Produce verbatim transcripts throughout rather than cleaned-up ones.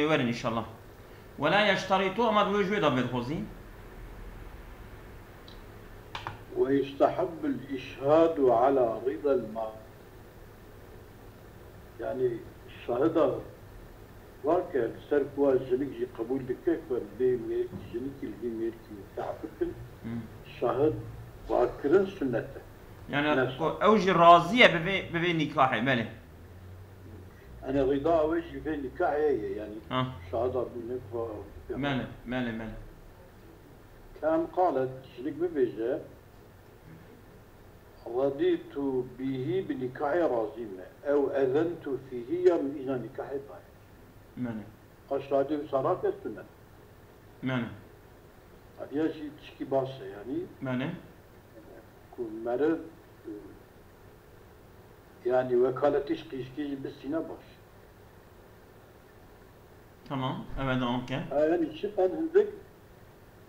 Werin inşallah. Ve la yeşteritu, ama di wê ji wê de vê dixwazî. ويستحب الإشهاد على رضا المهر. Yani şahida wake li ser ku jinik jî qebûl dike ku em vê mêrikî jinikî li vî mêrikî nikah bikin. Şahid wakirin sunnet e. Yani ew jî razî ye bi vê, bi vê nikahê, belê. Yani rida wê jî vê nikahê ye yani. Ha. Şahida bûne ku. Belê, belê, belê. Kem qalet, jinik bibêje, Redîtu bîhî, bi nîkahê razî me. Ew ezentu fîhî, ya min îzna nîkahê daye. Mene. Aşadî wisa rake sunet. Mene. Hadiya jî tişkî baş e, yanî. Mene. Ku meriv, yanî wekaletî ji qîşkî jî bisîne baş. Tamam, evet, dewam ke. Ha, yanî çi qen hindik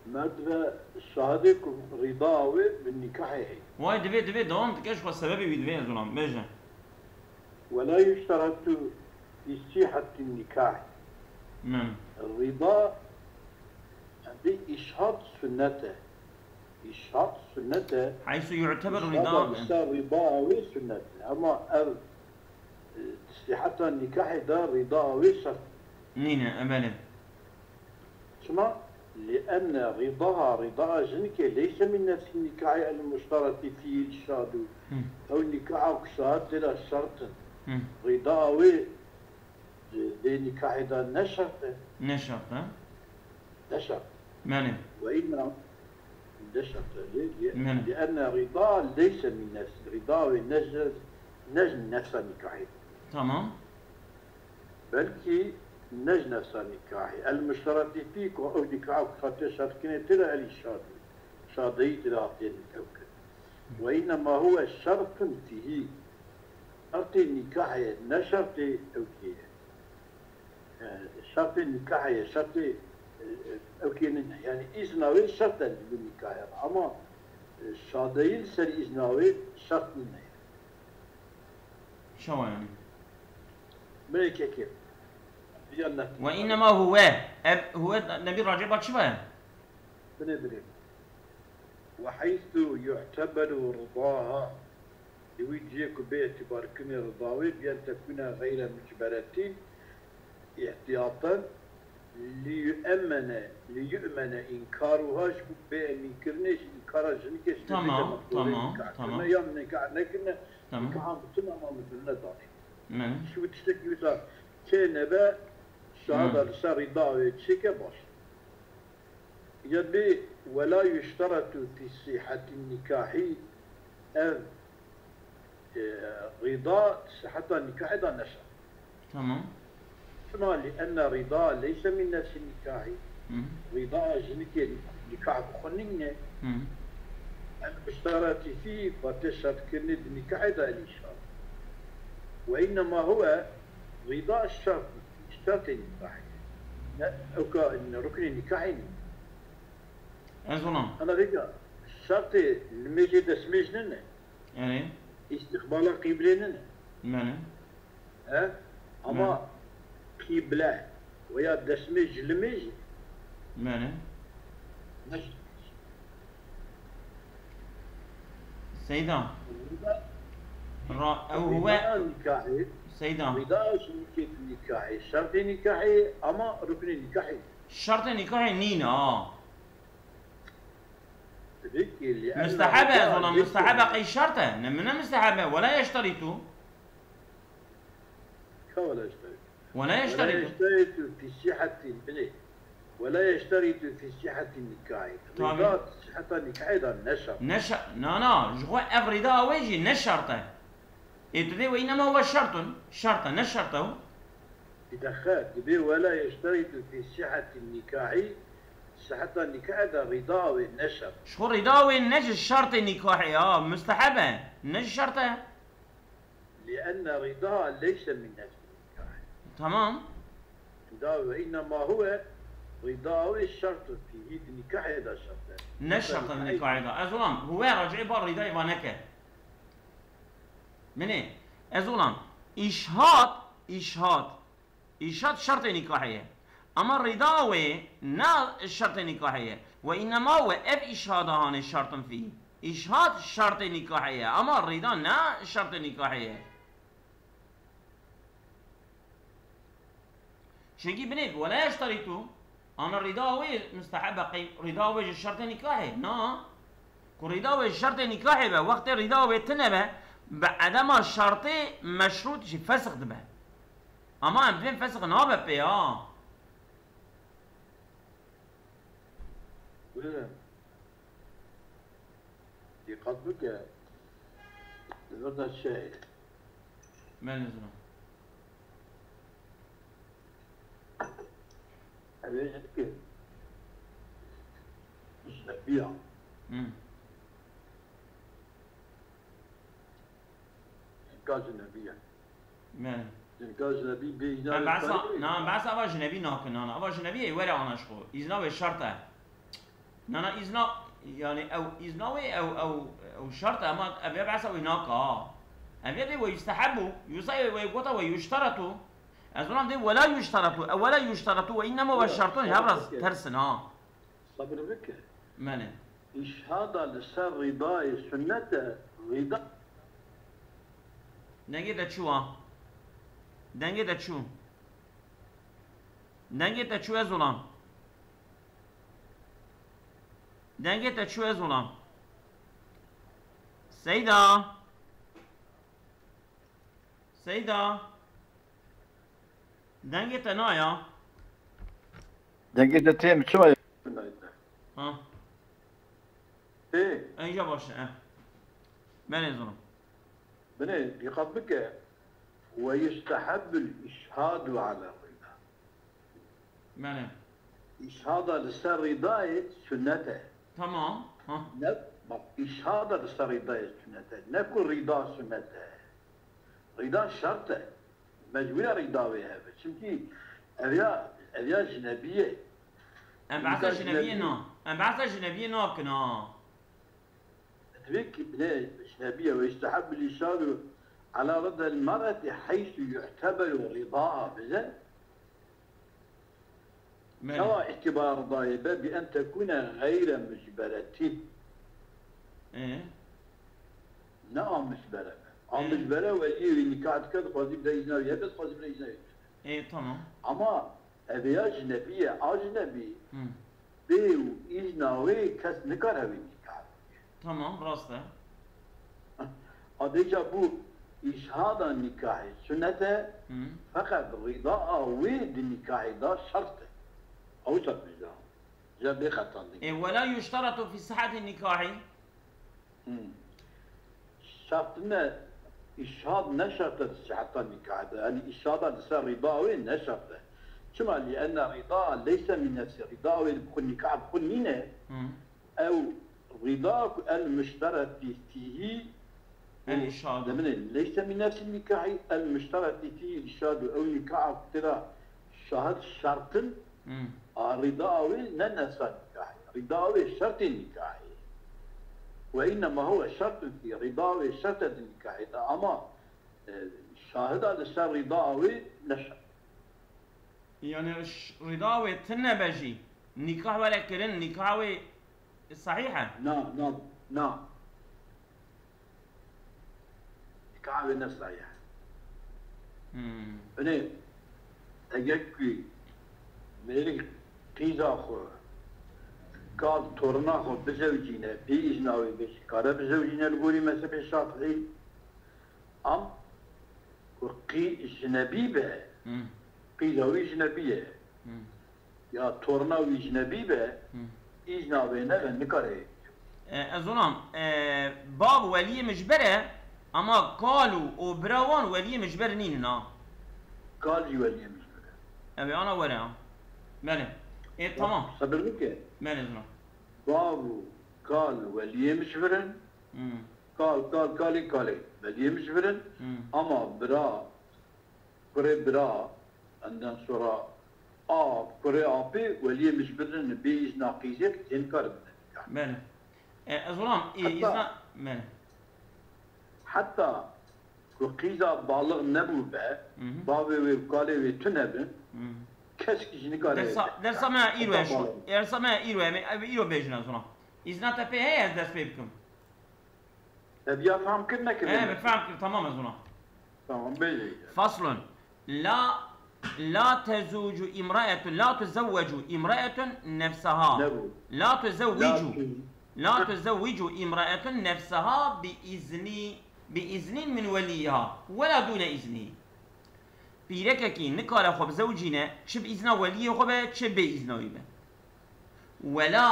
Merdive şahidê ku rîda wê bi nîkahê heye. Way divê, divê dewam dike, ji xwe sebebê wî divê ez wilan bêje. Wela yuşteretu fî sîhetî nîkahî. Min. Rîda bi îşhad sunnet e. Îşhad sunnet e. Heysu yu'teberu rîda. Îşhada bi ser rîda wê sunnet e. Ama ev, e, sîheta nîkahê de rîda wê şert. Nîne, e, belê. Çima? Lienne rîdaha, rîdaya jinikê leyse min nefsî nîkahî el muşteretî fîhî şadu. Ew nîkaha ku şahid tê de şert in. Rîdaya wê, e, dê nîkahê de ne şert e. Ne şert e. Ne şert. Mene. Ve inna ne şert e. Li, li, Mene. Lienne rîda leyse min nefsî. Rîda wê ne ji, ne ji nefsa nîkahê. Tamam. Belkî ne ji nefsa nîkahê. El muşteretî fî ku ew nîkaha ku hatiye şertkirinê tê de el îşad bû. Şadeyî tê de hatiye ew kirin. Ve înnema huwe şertun fîhî. Şertê nîkahê, ne şertê ewkê ye. E, şertê nîkahê ye, şertê, e, ewkê nîne. Yanî îzna wê şert e li nîkahê re. Ama, e, şadeyî li ser îzna wê şert nîne. Çawa yanî? Binê kekê. Yan ne? Ve innema huwe. Ev huwe nebî racê ba çi be? Binê binê. Ve heysu yu'teberu ridaha. Di wî cihê ku bê îtibarkirinê rida wê, bi en tekûne xeyre mucberetî, îhtiyatan, liyu'emmene, liyu'mene înkaruha, ji bo bê emînkirinê ji înkara jinikê ji Tamam, destê tamam, mexdûrê tamam. Nikahkirine ya min nikah nekirine, Tamam. nikaha min tune ama min tune danê. Mene. Ji bo tiştekî wisa kê nebe, şahada Mene. li ser rîda wê çêke baş. Ya bê wela yuşteretu fî sîhetî nikahî, ev, e, rîda siheta nikahê de neşe. Tamam. Çima? Lienne rîda leyse min nefsî nikahî. Hı. Rîda jinikê nikah bi xwe nîne. Hı. El muşteretî fî, batê şertkirinê di nikahê de el îşad. Ve innema huwe rîda şert, şertê nikahê. Ne, ewka ruknê nikahê nîne. Ez olam. Ana vêka şertê limêjê destmêj nine. Erê. Îstîqbala qîblê nine. Mene. He? Ama Mene. qîble veya destmêj ji limêjê Mene. ne ji limêjê. Seyda. Rîda, Ra, ew huwe. Rîda nikahê. Seyda. Rîda ji nîkê nikahê. Şertê nikahê ama ruknê nikahê. Şertê nikahê nîne ha. Mistehebe ez olam, mistehebe qey şert e? Ne min ne mistehebe, wela yeşterîtu. Ka wela yeşterîtu. Wela yeşterîtu. Wela yeşterîtu fî sîhetî, binê. Wela yeşterîtu fî sîhetî nikahî. Tabii. Rîda sîheta nikahê de ne şert. Ne şe-, na, na, ji xwe ev rîda wê jî ne şert e. Ê tu dê ve înema huwe şertun, şert e, ne şert e o. Îdexe, dibê wela yeşterîtu fî sîhetî nikahî, siheta nikahê de rîda wê ne şert. Ji xwe rîda wê ne ji şertê nikahê ya, musteheb e, ne ji şert e. Lienne rîda leyse min nefsî nikahî. Tamam. Da ve înema huwe rîda wê şertun fîhî di nikahê de şert e. Ne şert e nikahê de. Ez olam, huwe racî ba rîdayê va neke. Binê, ez olam, îşhad, îşhad. Îşhad şertê nîkahê ye. Ama rîda wê ne şertê nîkahê ye. Ve înnema we ev îşhada hanê şertin fî. Îşhad şertê nîkahê ye. Ama rîda ne şertê nîkahê ye. Çunkî binê, "Wela yeşterîtu." Ana rîda wê musteheb e, qey rîda wê ji şertê nîkahê? Na. Ku rîda wê şertê nîkahê be, wextê rîda wê tine be, bi edema şertê meşrût jî fesix dibe. Ama em bên fesix nabe pê ha. Buyurun. Dîqet bike. Li vir de çi heye? Belê zilam. Ev ê ji dike. Ji nebiya. Hmm. Ka ji nebiya. Me. Jinka jinebî bê îzna Em wê behsa, çarê na, em behsa ava jinebî nakin, nana. Ava jinebî ê were ana ji xwe. Îzna wê şert e. Nana îzna, yani ew îzna wê ew, ew, ew şert e, ama ev ya behsa wê naka, ha. Ev ya dê we yustehebbu, yusa wê gota we yuşteratu. Ez ona dê wela yuşteratu, ew wela yuşteratu ve innema ve Ya, şertun, sabir hevra bike. Tersin, ha. Sabir bike. Mene. Îşhada li ser rîdayê sunnet e, rîda Dengê te çû ha. Dengê te çû. Dengê te çû ez olam. Dengê te çû ez olam. Seyda. Seyda. Dengê te naya. Dengê te tê min çawa ye? Ha. Tê. Enca baş e. Belê zilam. Binê, dîqet bike. Ve yustehebbul işhadu ala rida. Belê. Îşhada li ser rîdayê sunnet e. Tamam. Ha. Ne, bak, îşhada li ser rîdayê sunnet e. Ne ku rîda sunnet e. Rîda şert e. Mecbûr e rîda wê hebe. Çimkî ev ya, ev ya jinebî ye. Em Rîda behsa jinebî jinebî ye na. Em behsa jinebî ye nakin ha. Divê ki bile jinebî ye. Ve yustehebbul îşhadu ala rida el mer'eti heysu yu'teberu rîdaha bize. Belê. Çawa îtîbar dayê be bi en tekûne xeyre mucberetî? Ee? Ne a mucbere be. A Ee? Mucbere weliyê wî nîkah dike, dixwazî bide îzna wî hebe, dixwazî bide îzna wî nede. Ê, tamam. Ama ev ya jinebî ye, a jinebî Hı. bê û îzna wê kes nikare wî nîkah bike. Tamam, rast e. Adêca bû îşhada nîkahê sunet e, Hı. Feqet rîdaa wê di nîkahê de şert e. Ew çax bizan. Ji bê xetan dike. E, wela yushtaratu fi sihhati nîkahî. Hı. Şert ne, îşhad ne şert e di sihheta nîkahê de. Yani îşhada li ser rîda wê ne şert e. Çima? Li enne rîda leyse min nefsî. Rîda wê bi xwe nîkah bi xwe nîne. Hı. Ew rîda ku el muşteretî fîhî El îşhadu. Demine leyse min nefsî nîkahî, el muşteretî fîhî îşhadu. Ew nîkaha ku tê de şahid şert in, Hmm. a rîda wê ne nefsa nîkahî. Rîda wê şertê nîkahî. Ve innema huve şertun fî, rîda wê şert e di nîkahê de. Ama, e, şahida li ser rîda wê ne şert. Yani ş-, rîda wê tune be jî, nîkah were kirin, nîkaha wê sehîh e? Na, na, na. Nîkaha wê ne sehîh e. Hmm. Binê, eger ku mêrik qîza xwe, kal torna xwe bizewcîne, bê îzna wê bê jî kare bizewcîne li gorî mezhebê Şafîî. Am ku qî jinebî be, Hmm. qîza wî jinebî ye. Hmm. Ya torna wî jinebî be, Hmm. îzna wê nebe, nikare. E, ez zonam, e, bav weliyê mijber e, ama kal û, û bira wan weliyê mijber nînin ha. Kal jî weliyê mijber e. Ev ê ana were ha. Belê. E, tamam. Sebir bike. Belê zonam. Bav û kal weliyê mijber in. Hmm. Kal, kal, kalê, kalê. Weliyê mijber in. Hmm. Ama bira, kurê bira, ondan sonra ap, kurê apê, weliyê mijber in, bê îzna qîzê tê nikarin bine nîkah. Belê. E, ez olam, e, Heta îzna, belê. Heta Ku qîza balix nebûbe, Hı hı. bavê wê û kalê wê tune bin, Hı. kesk jî nikare Dersa, dersa me îro ye, Heta şu, balix. dersa me îro ye, me, ev îro bêjin ez ona. Îzna te pê heye ez dest pê bikim? Te diya fam kir nekir He, demek. me fam kir, tamam ez ona. Tamam, bêje. فصل. لا، لا تزوج امرأة، لا تزوج امرأة نفسها. Nebû. لا تزوج. La tu- لا تزوج امرأة نفسها بإذن، بإذن من وليها ولا دون إذنه. Pîrekekî nikare xwe bizewicîne, çi bi îzna weliyê xwe be, çi bê îzna wî be. ولا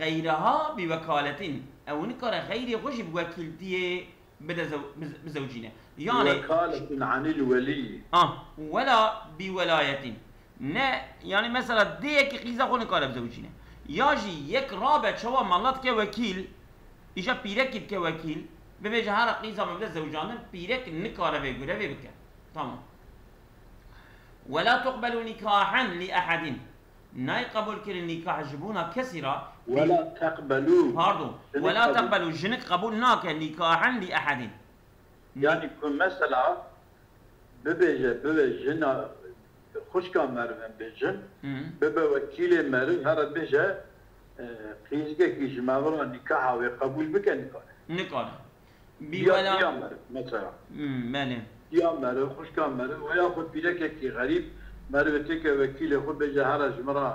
غيرها بوكالة. Ew nikare xeyrê xwe jî bi wekîltiyê bide zew-, biz-, bizewicîne. Yani وكالة عن الولي. Ah, ولا بولاية. Ne, yani mesela dê yekî qîza xwe nikare bizewicîne. Ya jî yek rabe çawa mala dike wekîl, îja pîrekî dike wekîl, bibêje hera qîza min bide zewicandin, pîrek nikare vê gurevê bike. Tamam. ولا تقبل نكاحا لأحد. Nayê qebûl kirin nîkah ji bona kesî re. ولا تقبلوا. Pardon. Jinik ولا qebûl- تقبلوا. Jinik qebûl nake nîkahen li ehedin. Yani ku mesela bibêje, bibe jina xwişka merivên bêjin, Hı. bibe wekîlê meriv, here bêje, e, qîzgekî ji me ve re nîkaha wê qebûl bike, nikare. Nikare. Bi Diya, wela- diya meriv, mesela. Hmm, belê. Diya meriv, xwişka meriv, û ya xwe pîrekekî xerîb, meriv têke wekîlê xwe bêje, here ji min re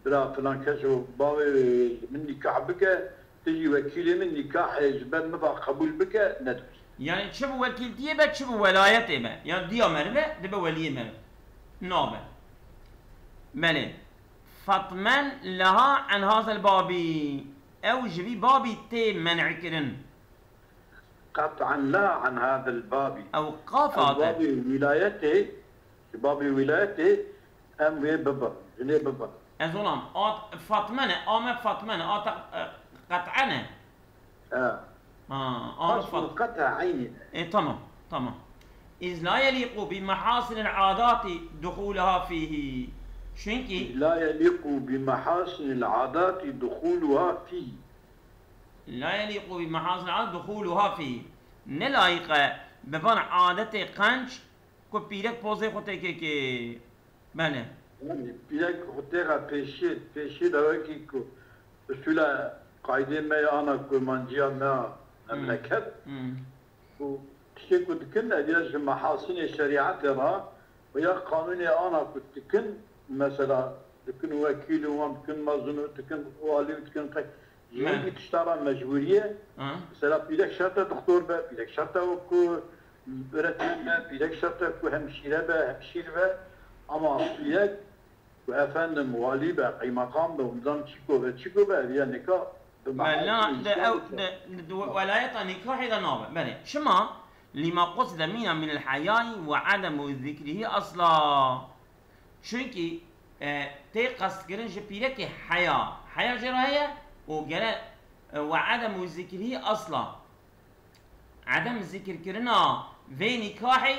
bira filan kes û bavê min nîkah bike, tu jî wekîlê min nîkahê ji ber min re qebûl bike, nedibê. Yani çi bi wekîltiyê be, çi bi welayetê be. Ya diya meriv e, dibe weliyê meriv. Nabe. Belê. فاطمن لها عن هذا الباب. Ew ji vî babî tê men'kirin. قطعا لها عن هذا الباب. Ew qaf Ew hate. babê wîlayetê, ji babê wîlayetê em wê bibin, jinê bibin. Ez olam, a Fatme ne, a me Fatme ne, a te, e, qet'e ne. He. Ha, a me Qasd Fat-, munqete'a eynî ne. E, tamam, tamam. إذ لا يليق بمحاسن العادات دخولها فيه. Çünkü إذ لا يليق بمحاسن العادات دخولها فيه. لا يليق بمحاسن العادات دخولها فيه. Ne layîq e bi van adetê qenc ku pîrek pozê xwe têkê kê. Belê. Yani pîrek xwe têxe pêşî, pêşî de wekî ku usûla qaydê me ya ana kurmanciya me ya Hmm. memleket. Hmm. Û tiştê ku dikin, ev ya ji mehasinê şerîetê re û ya qanûnê ana ku dikin, mesela dikin wekîl û wan dikin mezin û dikin walî û dikin qey-, ji Me. hingî tişta re mecbûrî ye. Ha. Mesela pîrek şert e doktor be, pîrek şert e wekû öğretmen be, pîrek şert e ku hemşîre be, hemşîr be. Ama pîrek Ku efendim walî be, qeymeqam be, û nizam çîko be, çîko be, ev ya nika bi Belê, mehalî de ew, de, de, de welayeta nîkahê de nabe. Belê. Çima? لما قصد منها من الحياء وعدم ذكره أصلا. Çünkü, e, tê qestkirin ji pîrekê heya. Heya jê re heye û gere, e, وعدم ذكره أصلا. Edem zikirkirina vê nîkahê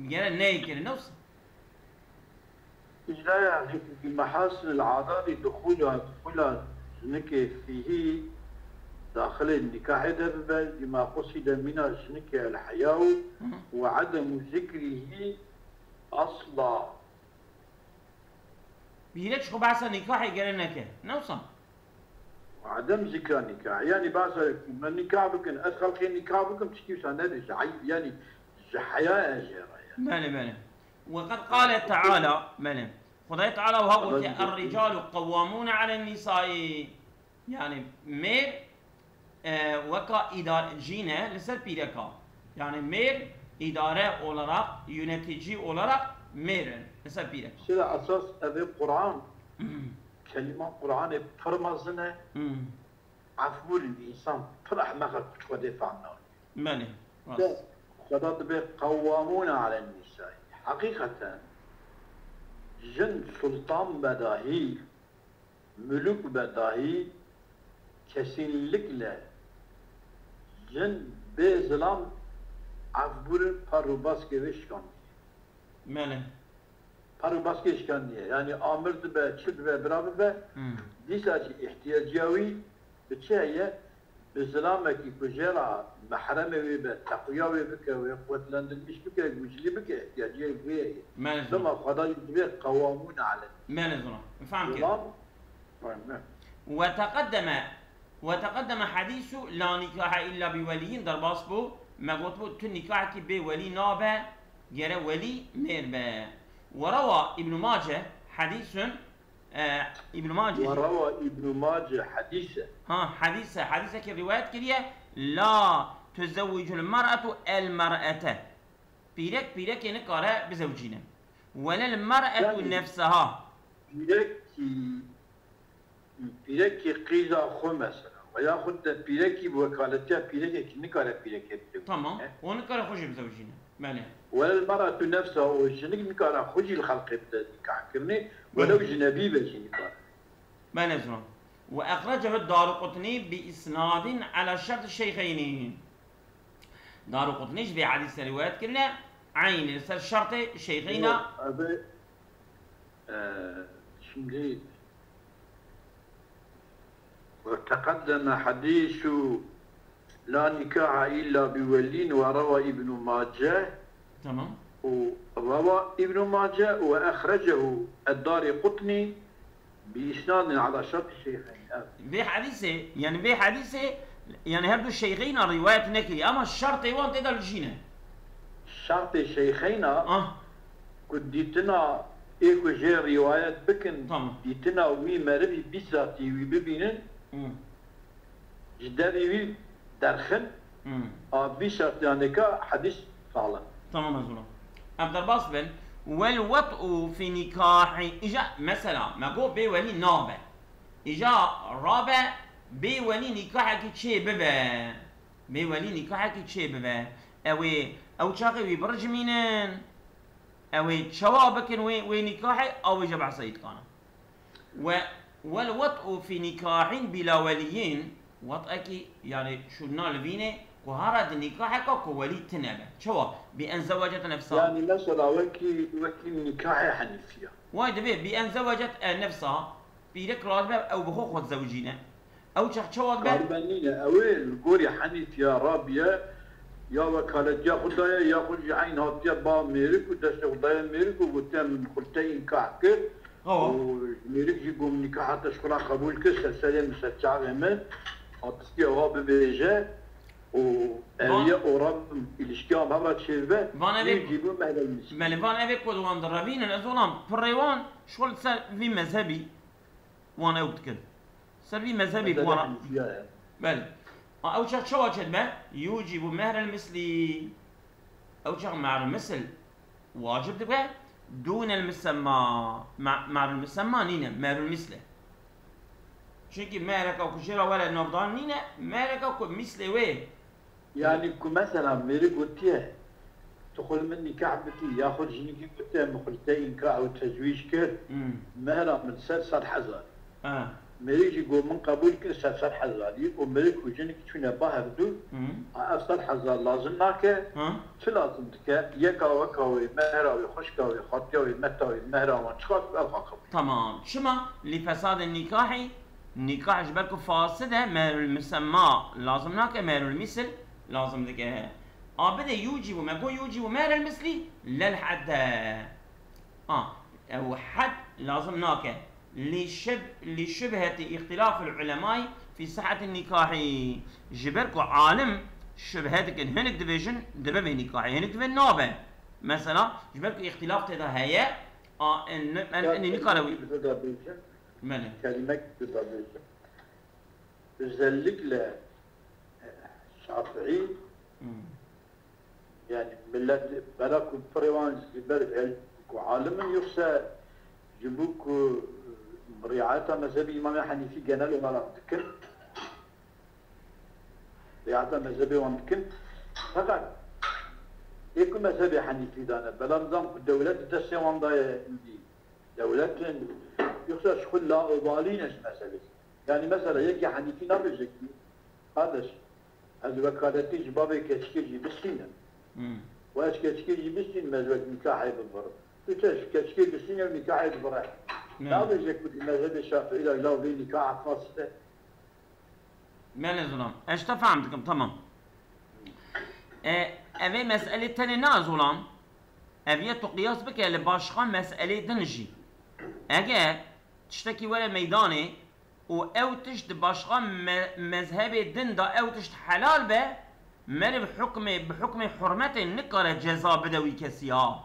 gere neyê kirin, ne wisa? إذ لا يليق بمحاسن العادات دخولها، دخول jinikê fîhî daxilê nîkahê de bibe, لما قصد منها jinikê الحياء Hı hı. وعدم ذكره أصلا. Pîrek ji xwe behsa nîkahê gere neke. Ne wisa? Edem zikra nîkah. Yani behsa me nîkah bikin, ez xelkê nîkah bikim, tiştî wisa nebêje. Eyb, yani ji heya ez jê re ye. Belê, belê. وقد قال تعالى، belê. Xwedayê Teala wiha gotiye, Xwedayê gotiye. الرجال قوامون على النساء. Yani mêr, e, weka îdarecî ne li ser pîreka. Yani mêr îdare olarak, yönetici olarak mêr in li ser pîreka. Şira esas ev ê Quran, kelîma Quranê pir mezin e. Hmm. Efûrin, însan pir ehmeq e ku ji Xwedê fam nake. Belê, rast. De Xweda dibe qewwamûne alen nîsayî. Heqîqeten jin sultan be dahî, mulûk be dahî, kesînlikle jin bê zilam, efbûrin, par û baskê wê şikandiye. Belê. Par û baskê şikandiye. Yani amir dibe, çi dibe, bira bibe, Hmm. dîsa jî îhtiyacîya wî bi çi heye? bi zilamekî ku jê re mehremê wê be, teqwiya wê bike, wê qwetlendirilmiş bike, guclî bike, ihtiyaciyê wê ye. Belê zûna. Dema Xweda jî divê qewamûn ale. Belê zûna. Feham kir. Zilam, feham, ne. Ve teqeddeme, ve teqeddeme hadîsu la nikahe illa bi weliyyin, derbas bû. Me gotibû tu nikahekî bê welî nabe, gere welî mêr be. Ve rewa Îbn Mace hadîsun, e, Îbn Mace jî. Ve rewa Îbn Mace hadîse. Ha, hadîse, hadîsekî rîwayet kiriye. La tuzewwicul mer'etu el mer'ete. Pîrek pîrekê nikare bizewicîne. Welel mer'etu Yani, nefseha. Pîrekî, pîrekî qîza xwe mesela. Ve yaxud de pîrekî bi wekaletiya pîrekekî nikare pîrekê bizewicîne. Tamam. O nikare xwe jî bizewicîne. Belê. Welel mer'etu nefseha, o jinik nikare xwe jî li xelqê bide nikahkirinê. Belê. Welew jinebî be jî nikare. Belê zûna. Ve exrecehu Daraqutnî bi isnadin ala şert şeyxeynî. Daraqutnî ji vê hadîsê rîwayet kirine, eynî li ser şertê şeyxeyna. Yok, abi, e, şimdi ve teqeddeme hadîsu la nikaha illa bi welîn ve rewa Îbn Mace. Tamam. Û rewa Îbn Mace ve exrecehu Eddarî Qutnî bi îsnadin ala şertî şeyxeyn. Evet. Vê hadîsê, yani vê hadîsê, yani her du şeyxeyna rîwayet nekiriye ama şertê wan tê de li jî ne. Şertê şeyxeyna Ah. ku dîtina ê ku jê rîwayet bikin, Tamam. dîtina wî merivî bîsatî wî bibînin, Hmm. Ji derî wî derxin, Hmm. a vî şertiyanê ka hedîs salim. Tamam, ez ona. Em derbas bin. Wel wet'u fî nîkahî. Îja, mesela, me got bê welî nabe. Îja rabe bê welî nîkahekî çê bibe. Bê welî nîkahekî çê bibe. Ew ê, ew çaxê wî biricimînin. Ew ê çawa bikin wê, wê nîkahê, ew ê ji behsa îtkan e. Ve, wel wet'u fî nîkahîn bîla weliyîn, wet'ekî, yani şûna li vînê, ku hara di nîkaheka ku welî tine be. Çawa? Bi en zewecet nefsa. Yani mesela wekî, wekî nîkahê Henîfiya. Way divê, bi en zewecet e nefsa, pîrek radibe ew bi xwe xwe dizewicîne. Ew çax çawa dibe? Karibe nîne. Ew ê li gorî Henîfiya rabiye, ya wekaletiya xwe daye, ya xwe jî eyn hatiye ba mêrik û destê xwe daye mêrik û gotiye, min xwe li te înkah kir. Hawa. Û mêrik jî got, min nîkaha te ji xwe re qebûl kir, ser serê min, ser çavê min, hatistiye wa bibêje û ev Van- ye ora min, îlişkiya me re çêdibe, Van evê- yûcîbû mehrel miskîn. Belê, van evê ku wan direvînin, ez olam pirê wan, ji xwe li ser vî mezhebî wan ew dikin. Ser vî mezhebî Mezhebê bi wan re. Henîfiya ye. Belê. A, ew çax çawa çêdibe? Yûcîbû mehrel mislî. Ew çax mehrul misil wacib dibe. Dûnel misemma. Me-, mehrul misemma nîne, mehrul misl e. Çunkî mehreka ku jê re were navdan nîne, mehreka ku mislê wê. Yanî ku mesela mêrê gotiye, tu xwe li min nîkah bikî, yaxud jinekî gotiye, min xwe li te înkah û tezwîj kir, Hmm. mehra min ser sed hezar. Ha. Mêrik jî got, min qebûl kir sed sed hezarî û mêrik û jinik çûne ba hevdû, Hmm. a ev sed hezar lazim nake, Ha. çi lazim dike? Yeka weka wê, mehra wê, xwişka wê, xatiya wê, meta wê, mehra wan çiqas û ev ha qebûl. Tamam. Çima? Li fesadê nîkahî, nîkah ji ber ku fasid e, mehrul misemma lazim nake, mehrul misil lazim dike. A bide yûcîbû, me got yûcîbû mehrel mislî, lel hedde. A, ew hed lazim nake. Li şib-, li şibheti îxtilafil ulemay fî sihhetin nîkahî. Ji ber ku alim şibhe dikin, hinek dibêjin, dibe vê nîkahê, hinek dibê nabe. Mesela, ji ber ku îxtilaf tê de heye, a, en, en, Ya, en, nikare wî. Belê. Kelimek dibêjin. Özellikle, e, Şafii, Hmm. yani millet bera ku pirê wan ji ber el ku alim in, yoksa ji bo ku, e, riayeta mezhebî Îmamê Henîfî genel olarak dikin, riayeta mezhebê wan dikin. Feqet ê ku mezhebê Henîfî dane, bela nizam ku dewlet di destê wan daye, dewlet in, yoksa ji xwe laobalî ne ji mezhebê. Yani mesela yekî Henîfî nabêje ki, kardeş, ez wekaletî ji bavê keçikê jî bistînim. Hmm. Û ez keçikê jî bistînim, ez wek nîkahê bibirim. Tu çi ji keçikê bistîne û nîkahê dibire. Ne. Nabêje ku di mezhebê Şafîî de law vê nîkaha fasid e. Belê Zulam. Ez te fehm dikim, tamam. E, evê meselê tenê ne Zulam. Ev yê tu qiyas bike li başqa meselê din jî. Eger tiştekî were meydanê û ew tişt di başqa me-, mezhebê din de ew tişt helal be, meriv hukmê, bi hukmê hurmetê nikare ceza bide wî kesî ha.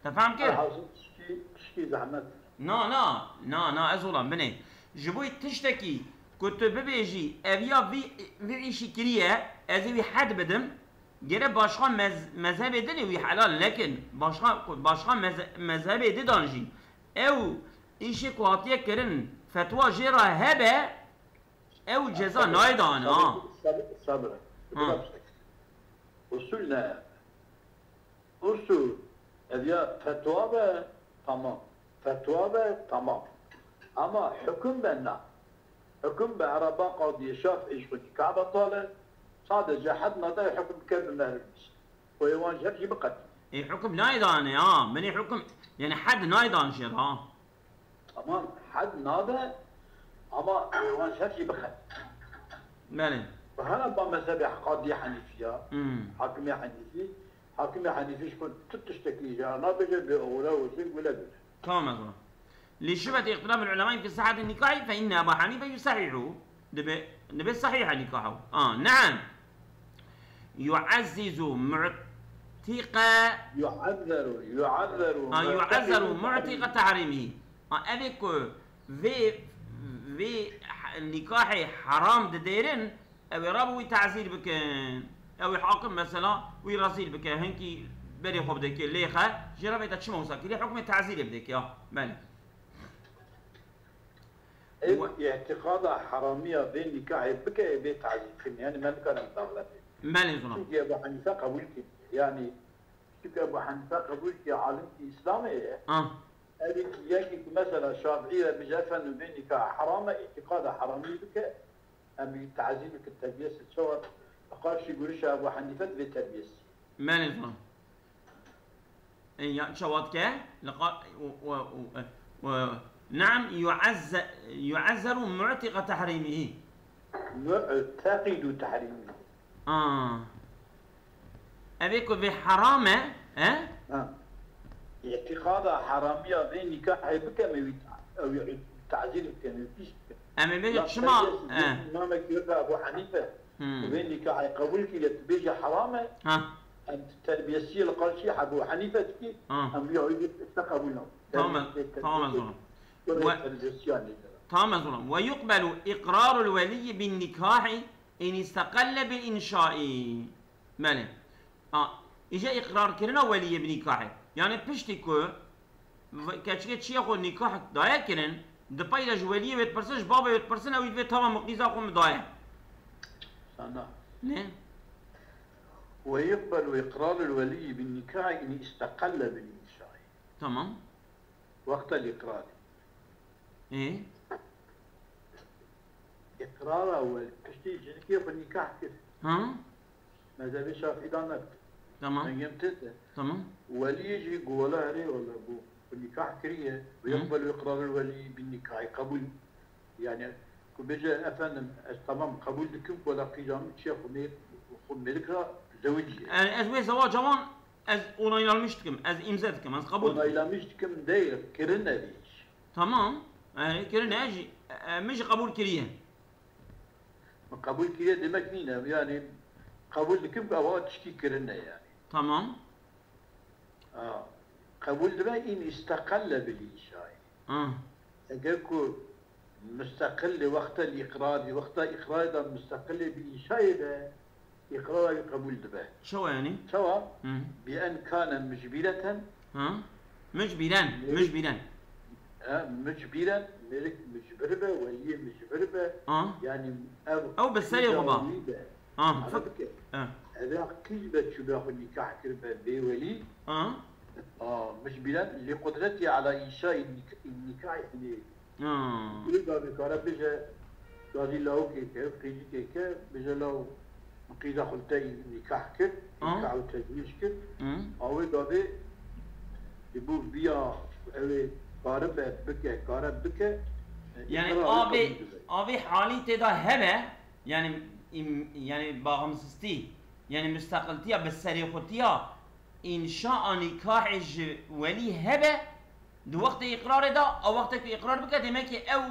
Te fehm kir? Her hazir tişkî, tişkî zehmet. Na, na, na, na, ez olan binê. Ji bo tiştekî ku tu bibêjî, ev ya vî, vî îşî kiriye, ez ê wî hed bidim, gere başqa mez-, mezhebê din ê wî helal nekin. Başqa, başqa meze-, mezhebê didan jî. Ew îşê ku hatiye kirin, fetwa jê re hebe, ew ceza nayê dane, ha. Sabir, sabir, sabir. Ha. Biraz. Usul ne? Usul, ev ya fetwa be, tamam. Fetwa be, tamam. Ama hüküm be, na. Hüküm be, ereba qadiyê Şafîî ji xwe nikah betal e. Sadece hed nade, hüküm ke bi mehir bîst. Ku ê wan ji hev jî biqedîne. Ê hüküm nayê dane, ha. Min ê hüküm, yani hed nayê dan jê re, ha. Tamam, hed nade, ama ê wan ji hev jî bixet. Belê. Bi hera ba mezhebê Qadî Henîfî ya, Hmm. Hakimê Henîfî, Hakimê Henîfî ji xwe tu tiştekî ji hev nabêje, bê oxira û zing wile bûne. Tamam, ez ona. لشبهة اختلاف العلماء في صحة النكاح، فإن أبا حنيفة يصححه. Dibe, dibe sahîh e nîkaha. A, neam. Yu'ezzizu mu'tîqe. Yu'ezzeru, yu'ezzeru. A, yu'ezzeru mu'tîqe tehrîmî. A, ev ê ku vê, vê nîkahê heram didêrin, ew ê rabû wî tazîr bikin. Ew ê hakim mesela wî rezîl bike. Hinkî berê xwe bideke lêxe. Jê re vê te çima wisa kiriye? Hukmê tazîrê bideke. Ya, belê. Ev Ve îtîqada heramiya vê nîkahê bike, ê bê tazîr kirin. Yani me nikarin daxile bê. Belê, zona. Çünkü Ebu Hanife qebûl kiriye. Yani çünkü Ebu Hanife qebûl kiriye, alimkî Îslamê ye. Ah. Ev yekî ku mesela Şafiî ve bije efendim vê nîkaha heram e, îtîqada heramî bike, em wî tazîr bikin, terbiyesî çawa, bi qarşî gurişa Ebu Hanife divê terbiyesî. Belê, zona. E, ya, çawa dike? Li qa-, û, û, û, e, û, neam, yu'ezze-, yu'ezzeru mu'tiqa tehrîmihî. Mu'teqidu tehrîmihî. A. Ev ê ku vê heram e, he? Ha. Îtîqada heramiya vê nîkahê bike me wî ta-, ew ê tazîr bike, me wî pîs bike. Em ê bêjin çima, e? Îmamekî weke Ebu Henife, Hmm. Vê nîkahê qebûl kiriye, tu bêje heram e. Ha. Em terbiyesiyê li qarşî Ebu Henife dikî, Ha. Em vî awî te qebûl nakin. Tamam, Terbiyesiyê, tamam, terbiyesiyê. Zoran. Were Ve terbiyesiya nêdera. Tamam, zoran. Ve yuqbelu iqrarul weliyyi bin nikahi in isteqelle bil inşai. Belê. A, îje îqrarkirina weliyê bi nîkahê. Yani piştî ku v-, keçikê çiya xwe nîkah daye kirin, di pey de ji weliyê wê dipirsin, ji bavê wê dipirsin, ew ê divê tamam qîza xwe min daye. Sana. Ne? Ve yuqbelu iqrarul weliyyi bin nikahi in isteqelle bil inşai. Tamam. Wextel îqrarî. Ê? Îqrara we piştî jinikê xwe nîkah kir. Ha? Mezhebê Şafîî da nebit. Tamam. Dengê min tê de. Tamam. Weliyê jî got wela herê wela got, xwe nîkah kiriye. Ve Hı. Yeqbelu îqrarul welî bin nîkahî qebûl. Yani ku bêje efendim ez tamam qebûl dikim ku wela qîza min çiye xwe mêr-, xwe mêrik ra zewicî ye. Yani ez wê zewaca wan Ez onaylamiş dikim, ez îmze dikim, ez qebûl dikim. Onaylamiş dikim değil, kirine vê iş. Tamam. E, kirine jî, e, min jî qebûl kiriye. Min qebûl kiriye demek nîne, yani qebûl dikim ku ewa tişkî kirine yani. Tamam. Ha, qebûl dibe in isteqelle bil inşai. Ha. Eger ku Musteqil li wexta îqrarî, wexta îqrarê de musteqilê bi înşayê de îqrara wî qebûl dibe. Çawa yanî? Çawa? Hı. Bi en kane mucbireten. Ha? Mucbiren, mucbiren. Ha, mucbiren, mêrik mucbir be, weliyê mucbir be. Ha? Yanî ev Ew bi serê xwe ba. Wî be. Ha, Ara fik- dike. Ha. Ev ya qîz be çûbe xwe nîkah kiribe bê welî. Ha? A, mucbiren li qudretî ala înşayî nik-, nîkahî, yanî Ha. Wê gavê kare bêje, gazî lawikê ke, qîzikê ke, bêje law, min qîza xwe li te nîkah kir, Ha. Nîkah û tezwîj kir. Hı. A wê gavê ji bo viya ew ê karibe bike, kare bike, Yani avê, avê halî tê de hebe, yani im-, yani bağımsıztî, yani müstakiltiya, bi serêxutiya, înşa nîkahê ji welî hebe, di wextê îqrarê de, ew wextê ku îqrar bike, demek ki ew,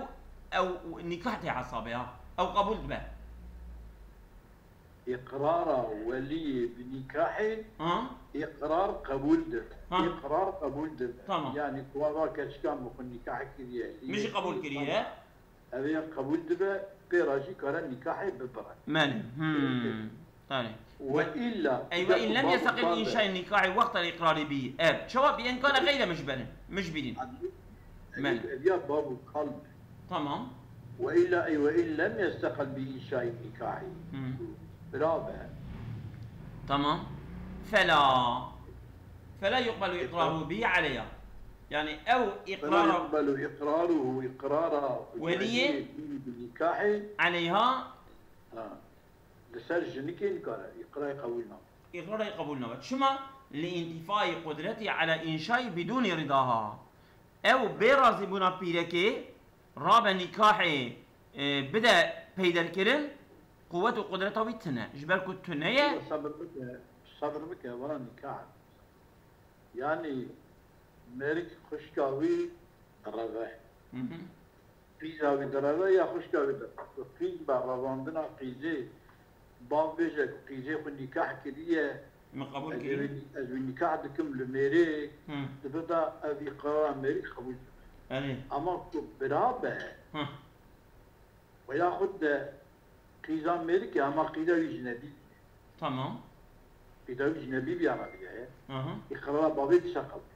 ew nîkah tê hesabê ha, ew qebûl dibe. Îqrara weliyê bi nîkahê, Ha? îqrar qebûl dibe. Ha. Îqrar qebûl dibe. Tamam. Yani ku va keçika min xwe nîkah kiriye, Min jî qebûl kiriye. Ev ê qebûl dibe, pê re jî kare nîkahê bibire. Mene. Hmm. Tane. Ve illa, Ey ve in lem yestakil înşayê nîkahê wextel îqrarî bî. Ev. Çawa bi imkana xeyre min ji berin. Min ji bîrîn. Mene. Ev ya babu kalb. Tamam. Ve illa ey ve in lem yestakil bi înşayê nîkahî. Hmm. Bira be. Tamam. Fela. Fela yuqbelu iqraru bi aleyha. Yani ew Fela iqrara yuqbelu iqraruhu iqrara Weliyê weliyê bi nîkahê. aleyha Ha. Li ser jinikê nikare, îqrayê qebûl nabe. Îqrarê qebûl nabe. Çima? Li întifayê qudretî ala înşayî bidûnî ridaha. Ew bê razîbûna pîrekê rabe nîkahê, e, bide peyderkirin, quwet û qudreta wî tune. Ji ber ku tune ye. Sabir bike, sabir bike, wela nîkah. Yani mêrik xwişka wî direve. Hı hı. Qîza wî direve ya xwişka wî direve. Qîz be revandina qîzê, bav bêje ku qîzê xwe nîkah kiriye, Min qebûl ez kiriye. wî, ez wî nîkah dikim li mêrê, Hı. dibe da ev îqrara mêrik qebûl dibe. Erê. Ama ku bira be, Hı. Ve yaxud de qîza mêrik e, ama qîza wî jinebî bîye. Tamam. Qîza wî jinebî bîya rabiye. Aha. Îqrara bavê dişa qebûl.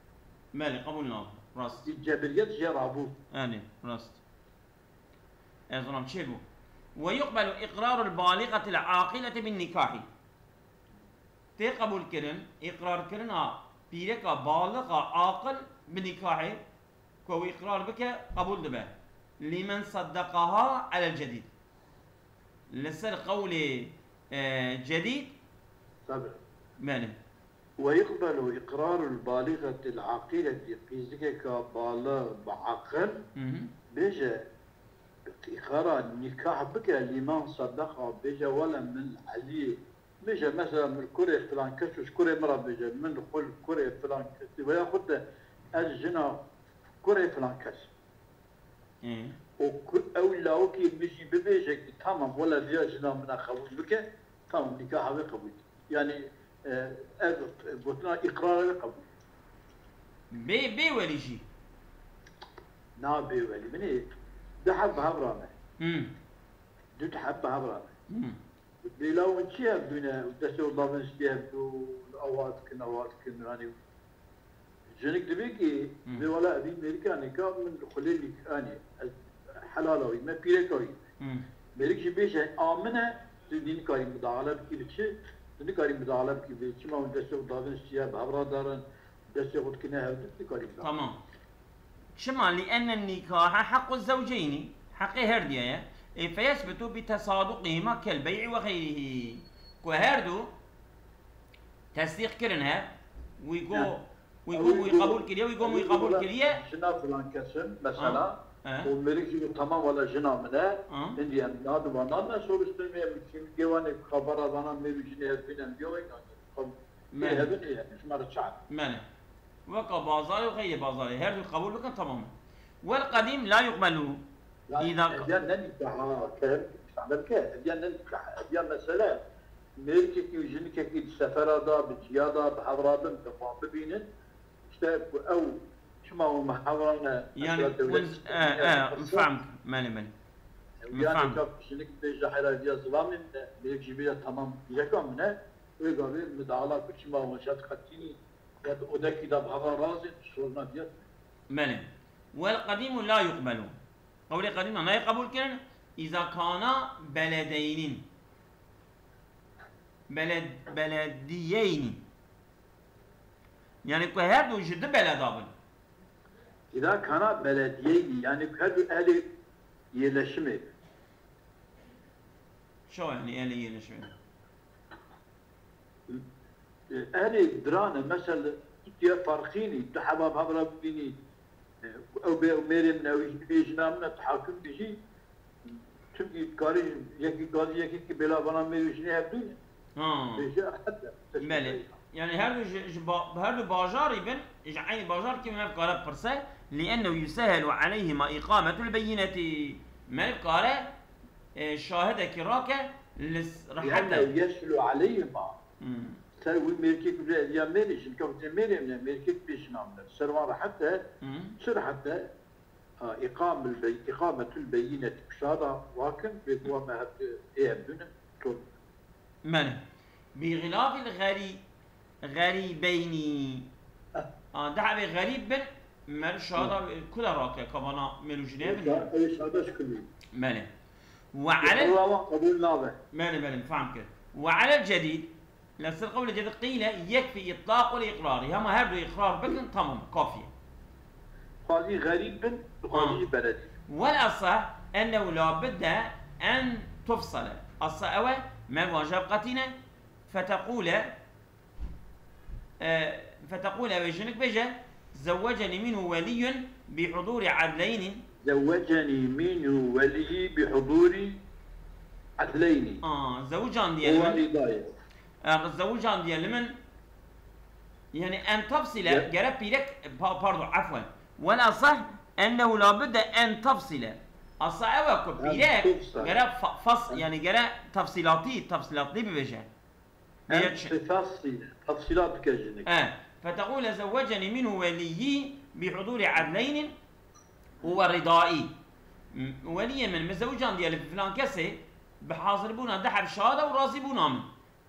Belê, qebûl nabe. Rast. Wî cebiriyet jê rabû. Erê, rast. Ez zanam çê bû. Ve yuqbelu iqrarul baligatil aqileti bin nîkahî. Tê qebûlkirin, îqrarkirina pîreka balixa aqil bi nîkahê, ku ew îqrar bike, qebûl dibe. Lîmen seddeqaha alel cedîd. Li ser qewlê, e, cedîd. Tabii. Belê. Ve yuqbelu iqrarul baligatil aqileti, qîzikeka balix bi aqil, Hı hı. bêje, îqrara nîkah bike, lîmen seddeqa, bêje, wele min Eliyê Bêje, mesela, min kurê filan kes û ji kurê min re bêje, min xwe li kurê filan kesî veya xwe de ez jina kurê filan kes. Hı. Û ku ew lawikî min jî bibêje ki tamam, wela viya jina min a qebûl bike, tamam, nîkaha wê qebûl. Yani, e, ev gotina îqrara wê qebûl. Bê, bê welî jî. Na bê welî. Min ê du heb bi hev re ne. Hı. Du heb bi hev re ne. Hı. Bêla wan çi hevdû ne û destê û davên stî hevdû û awa dikin, awa dikin, yanî jinik dibê ki Hı. vê wala evî mêrika nêka min xulê lîk, yanî ez helala wî me, pîreka wî me. Hı. Mêrik jî bêje a min e, tu nî nikarî mudaxale bikî bi çi? Tu nikarî mudaxale bikî bi çima hûn destê û davên stî hev bi hev re darin, destê xwe dikine hevdû, tu nikarî mudaxale. Tamam. Çima? Li enne nîkahe hequ zewceynî, heqê her diye ye. Ê feyesbitu bi tesaduqihima kel bey'i ve xeyrihî. Ku her du tesdîq kirin he, wî go, Ha. wî go wî qebûl kiriye, wî go wî qebûl kiriye. Jina filan kesin, mesela, Ha. He. û mêrik jî go tamam wala jina min e, Ha. hindî em nadu vana me soruşturmê, em kî gêwanê xebera vana mêr û jinê hevbîn em diyo wek Mene. Hevin ê, ji me re çar. Mene. Weka bazarê û xeyrê bazarê. Her du qebûl bikin, tamam e. Wel qedîm la yuqbelu. Yani, Îda ev ya ne nîkaha, ke, îfade bike, ev ya ne nîkaha, ev ya mesele, mêrikekî û jinikekî di sefera da, bi ciya da, bi hev rabin, bi xwe bibînin. İşte ku ew çima û me hev re ne, Yani, mesela, dewlet hûn, e, e, qirsa. Mifam, mene, mene. Ew ya Mifam. nîka jinik bêje hera viya zilamê min e, mêrik jî bêje tamam, pîreka min e. Wê gavê midala ku çima wan şet qetînî, ya di odekî de bi heva razê, sorna diyet. Belê. Wel qedîmu la yuqbelu. Qewlê qedîm nayê qebûl kirin. Îza kana beledeynin. Beled-, belediyeynin. Yani ku her du ji du beleda bin. Îza kana belediyeyni, yani ku her du ehlê yerleşimê bin. Çawa yani ehlê yerleşimê bin? Ehlê dirane, mesela, tu diye farqînî, du heba bi hev re bibînî, Ew bê, ew mêrê min, ew jî bê jina min e, tu hakim bî jî, çimkî dikarî yekî gazî yekî ki bêla vana mêr û jinê hevdû ne. Ha. Bêje hete. Belê. Yani her du ji, ji ba-, her du bajarî bin, ji eynî bajar kî me kare pirse, لأنه يسهل عليهما إقامة البينة. Me kare, e, şahidekî rake, li s-, rehet e. لأنه يسهل عليهما. Hmm. Ser wî mêrkê ku vê ya mêrê, jinka ku tê mêrê ne, mêrkê ku bê jina min e. Ser wan rehet e, Hmm. Çi rehet e? Ha, îqamul bey-, îqametul beyîneti, kuşada wakin, bê ku me hevdi ê hevdû ne, to. Mene. Bi xilafil xerî-, xerîbeynî. Eh. Ha, daha bê xerîb bin, mer şahada, Hmm. Ku da rake, ka vana mêr û jinê bin. Ew şahada şikilî. Mene. Ve alel Ew awa qebûl nabe. Mene, mene, fam kir. Ve alel cedîd, Li ser qewlê cedîd qîle yekfî îtlaqul îqrarî. Hema her du îqrar bikin, tamam, kafî ye. Xwazî xerîb bin, dixwazî Ha. jî beledî. Wel esah ennehu la budde en tufsale. Esah ew e, me van jev qetîne, feteqûle, e, feteqûle ew ê jinik bêje, zewwecenî minhu weliyyun bi hudûrî edleyni. Zewwecenî minhu weliyyi bi hudûrî edleyni. Aa, zewucandiye li Û min. Walîdayê. E, zewicandiye li min, yani en tefsîle, Ye- gere pîrek, pa-, pardon, efwen. Wel esah ennehu la budde en tefsîle. Asa ew e ku En pîrek tefsîle. gere fa-, fas-, En- yani gere tefsîlatî, tefsîlatî bibêje. En Bêje çi? tefsîle. Tefsîlat bike jinik. E, feteqûle zewwecenî minhu weliyyi bi hudûrî edleynin û we rîdayî. M-, weliyê min, min zewicandiye li filan kesê bi hazirbûna du heb şahada û razîbûna min.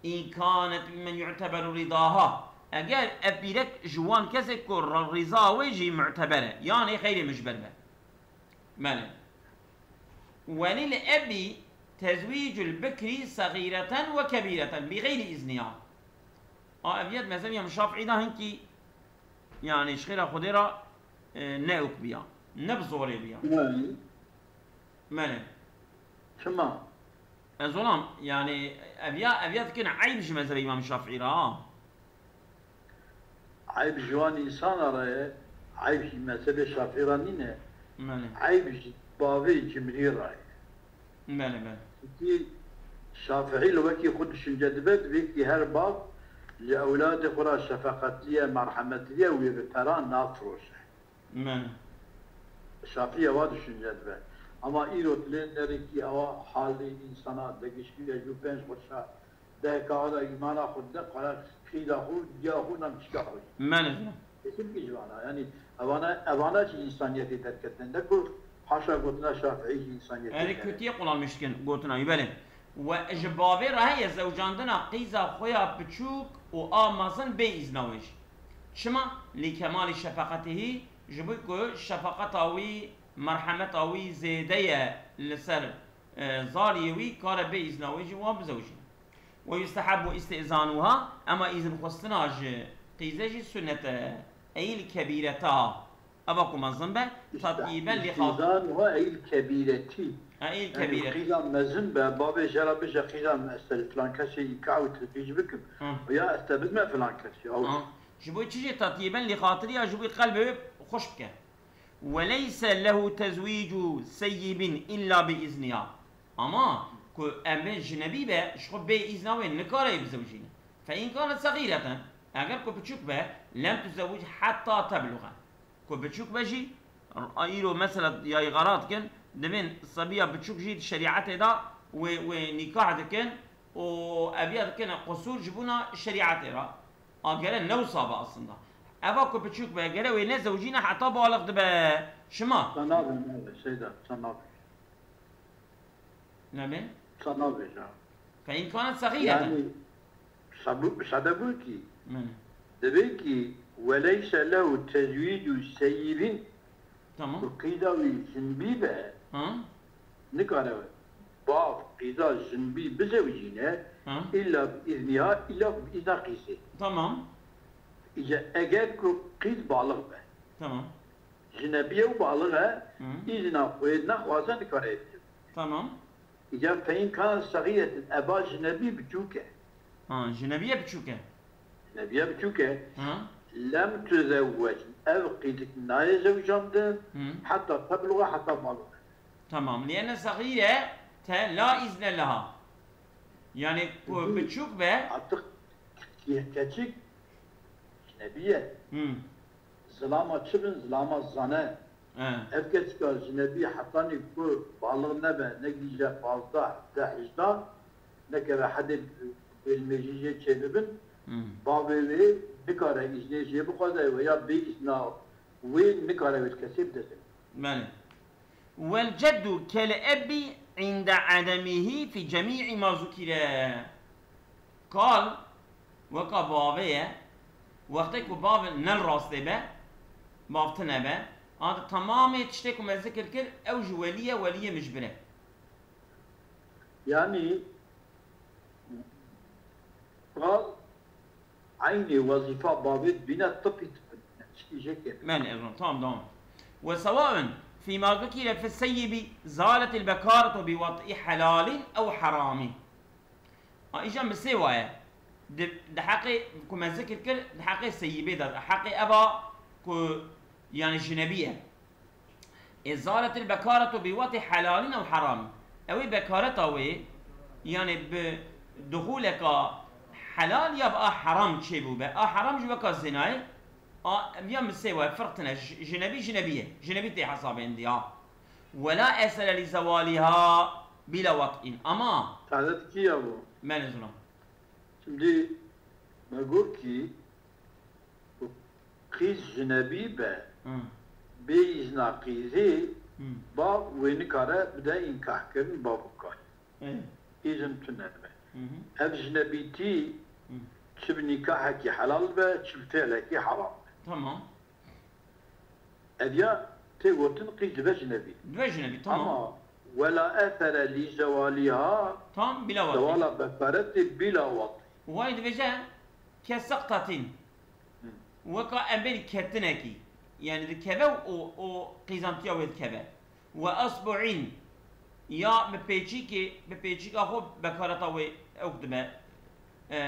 În kanet mimmen yu'teberu rîdaha. Eger ev pîrek ji wan kesê ku r-, rîza wê jî mu'teber e. Yanê xeyrê min ji ber be. Belê. Welî li ebî tezwîcul bikrî segîreten we kebîreten bi xeyrî îzniha. A ev yet mezhebiya min Şafîî da hinkî, yani ji xêra Xwedê ra, e, ne ewk biya. Ne bi zorê biya. Belê. Belê. Çima? Ez olam, yani, ev ya, ev ya dikin eyb ji mezhebê Îmam Şafîî re, ha? Eyb ji wan însana re ye, eyb ji mezhebê Şafîî re nîne. Belê. Eyb ji bavê cimrî re ye. Belê, belê. Çunkî Şafîî li wekî xwe düşünce dibe, divê kî her bav ji ewladê xwe re şefeqetliye, merhemetliye û wê bi peran nafiroşe. Belê. Şafî ewa düşünce dibe. Ama îro tu lê nerekî ewa halê însana degişkiye ji pênc xweşa deh kağıda îmana xwe dide, qala qîda xwe, diya xwe, nam çika xwe. Belê. Kesin ki ji vana. Yani evana, evana jî insaniyetê derketin. Ne ku haşa gotina Şafîî jî insaniyetê Yani derket. Kötüye kullanmış dikin gotina wî, belê. We ji bavê re heye zewcandina qîza xwe ya biçûk û a mezin bê îzna wê jî. Çima? Li kemalî şefeqetihî, ji bo ku şefeqeta wî, merhemeta wî zêde ye li ser, e, zaliyê wî, kare bê îzna wê jî wan bizewicîne. Ve yustehebbu îstîzanuha, ema îzin xwestina ji qîze jî sunnet e. Eyl kebîreta. Eva ku mezin be, tatyiben lî xatir. Îstîzanuha eyl kebîretî. Ha, eyl Yani kebîret. Qîza mezin be, bavê jê re bije qîza me, ez te li filan kesê înkar û tezwîc bikim. Hı. Ya ez te bidime filan kesê, ew. Ha. Ji bo çi jê tatyiben lî xatiriya ji bo qelbê wê xweş bike. Ve leyse lehu tezwîcu seyyibin illa bi izniha. Ama ku em bê jinebî be, ji xwe bê îzna wê nikare bizewicîne. Fe in kanet segîreten, eger ku biçûk be, lem tuzewwic heta tebluxe. Ku biçûk be jî, îro mesela yayxara dikin, divên sebiya biçûk jî di şerîetê de wê, wê nîkah dikin û eviya dikin qusûr ji bona şerîetê re. A gere ne wisa be aslında. Eva ku biçûk be, gere wê nezewicîne heta balix dibe. Şima? Te nabe, nabe, Seyda, te nabe. Nebe? Te nabe, ya. Fe in kanet segîreten. Yani, sabu-, sebebû ki, Min. Divê ki, weleyse lehu tezwîcu seyyibin, Tamam. Ku qîda wî jinbî be, Ha? Nikare bav qîza jinbî bizewicîne, Ha? Îlla bi îzniha, îlla bi îzna qîzê. Tamam. Îca eger ku qîz balix be. Tamam. Jinebiye û balix e, Hı. Îzna xwe nexwaze nikare bide. Tamam. Îca fe in kanet segîreten, eva jinebî biçûk e. Ha, jinebiye biçûk e. Jinebiye biçûk e. Ha? Lem tuzewwec, ev qîzik nayê zewicandin, Hı. heta tebluğa, heta balûğ. Tamam. Liyene saxîre te la izne leha. Yani ku Hı. biçûk be. Artık keçik ecnebiye. Hı. Zilama çi bin, zilama zane. He. Ev keçika ecnebî hetanî ku balix nebe, ne gîje pazdeh, deh, hejda, nekeve hedê bêlmêjî jê çêbibin, Hmm. bavê wê nikare îznê jê bixwaze, we ya bê îzna wê nikare wê kesê bidestin. Belê. Wel ceddu kel ebî inde edemîhî fî cemî'î ma zukîre. Kal weka bavê ye. Wextê ku bav ne li rastê be, bav tune be, a di temamê tiştê ku me zikir kir, ew ji welî ye, weliyê mijbir e. Yanî, kal eynî wezîfa bavê dibîne, tipî tip in. Tiştî jê kêm. Belê, ez tamam, tamam. Ve sewaun fîma zukîre fi seyyibî zaletil bekaretu bi vat'î helalîn ew heramî. A, îja misê waye. Di, di heqê ku me zikir kir, di heqê seyîbê de, di heqê eva ku, yani, jinebî ye. Îzaletil bekaretu bi wati helalin ew heram. Ew ê bekareta wê, yani, bi duxuleka helal ya bi a heram çêbûbe. A heram jî weka zinayê, a, ya misê waye, firq tine, j-, jinebî, jinebî ye. Jinebî tê hesabê indi, ha. Wela esere li zewaliha bila wat'in. Ama Tadet kî ya bû? Belê zûna. Şimdi me got ki, qîz jinebî be, Hı. bê îzna qîzê, Hı. bav wê nikare bide înkah kirin, bav û kal. Ê. Îzin tune be. Hı hı. Ev jinebîtî Hı. çi bi nîkahekî helal be, çi bi fi'lekî heram be. Tamam. Ev ya tê gotin qîz dibe jinebî. Dibe jinebî, tamam. Ama wela esere li zewaliha, Tam bila wat'î. Zewala bekaretê bila wat'î. Way dibêje ke seqtatîn. Hı. Weka em bên ketinekî. Yani dikeve û, û qîzantiya wê dikeve. Ve esbu'in. Ya bi pêçîkê, bi pêçîka xwe bekareta wê ewk dibe. E,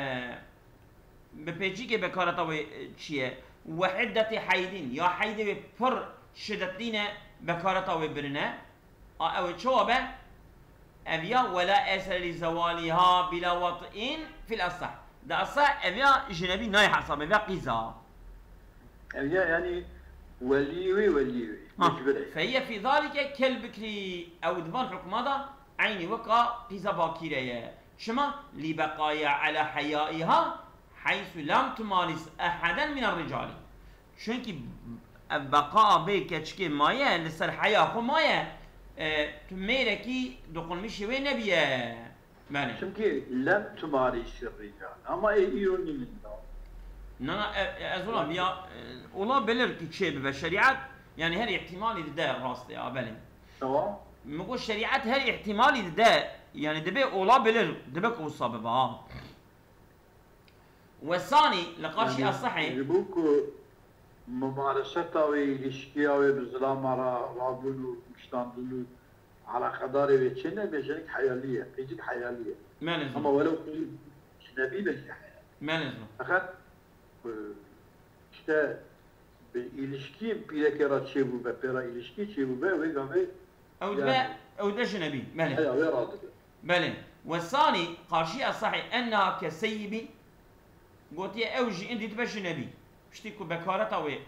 bi pêçîkê bekareta wê, e, çi ye? Ve hiddetî heydin. Ya heydê wê pir şidetlî ne, bekareta wê birine. A, ew ê çawa be? Ev ya wela esere li zewaliha bila wat'in fil esah. Di esah ev ya jinebî nayê hesabê, ev ya qîza. Ev ya, yani, welî wê, welî wê. Ha. Mecbur e. Fehiye fî zalike kel bikri, ew di van hukma da eynî weka qîza bakîre ye. Çima? Li beqaya ala heyaiha heysu lam tumaris eheden minen ricali. Çunkî ev beqa bê keçikê maye, li ser heya xwe maye, e, tu mêrekî dokunmîşê wê nebiye. Belê. Çimkî lem tumarî şirrî can. Ama ê îro nînin da. Na, na, e, e, ez ola biya, e, ola bilir ki çê bibe şerîet, yani her ihtimalî dide rastê, a, belê. Tamam. Min got şerîet her ihtimalî dide, yani dibe ola bilir, dibe ki wisa bibe, ha. Wesanî li qarşî Yani, esehê. Ji bo ku mumareseta wê, îlişkiya wê bi zilama re rabûn û giştandin û eleqedarê wê çê nebe, jinik heyalî ye, qîzik heyalî ye. Belê zû. Ama welew qîz jinebî be jî heyalî. Belê zû. Feqet, e, işte bi îlişkî pîrekê re çêbûbe, pê re îlişkî çêbûbe, wê gavê Ew dibe, Yani. Ew dibe jinebî. Belê. Heya wê radibe. Belê. Wesanî qarşî esehê enneha ke seyyibî gotiye ew jî indî dibe jinebî. Piştî ku bekareta wê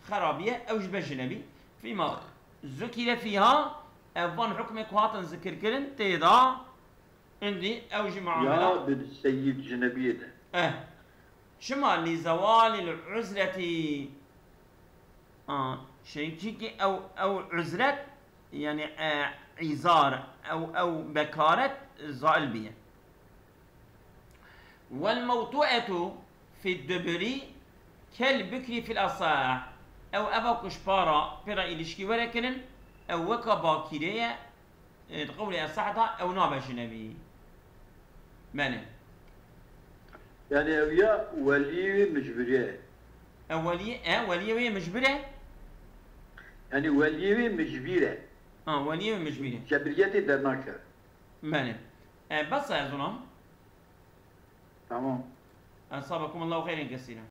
xerabiye, ew jî be jinebî. Fîma zukîre fîha, ev van hukmê ku hatin zikirkirin tê de indî ew jî muamela. Ya bi seyyib jinebiyê de. Eh. Çima? Li zewalil uzretî. A, çunkî ew, ew uzret, yani, e, îzar, ew, ew bekaret zail biye. Wel mewtu'etu fi duburi kel bikri fil asah. Ew eva ku ji para pê re îlişkî were kirin, ew weka bakîrê ye, E, di qewlê eseh de ew nabe jinebî. Belê. Yani ew ya weliyê wê mijbirî ye. E, weliyê, e, weliyê wê mijbir e? Yani weliyê wê mijbîr e. Ha, weliyê wê mijbîr e. Cebiriyetê dernakeve. Belê. E, bes e, ez ona. Tamam. Esabekumullahu xeyren kesîra.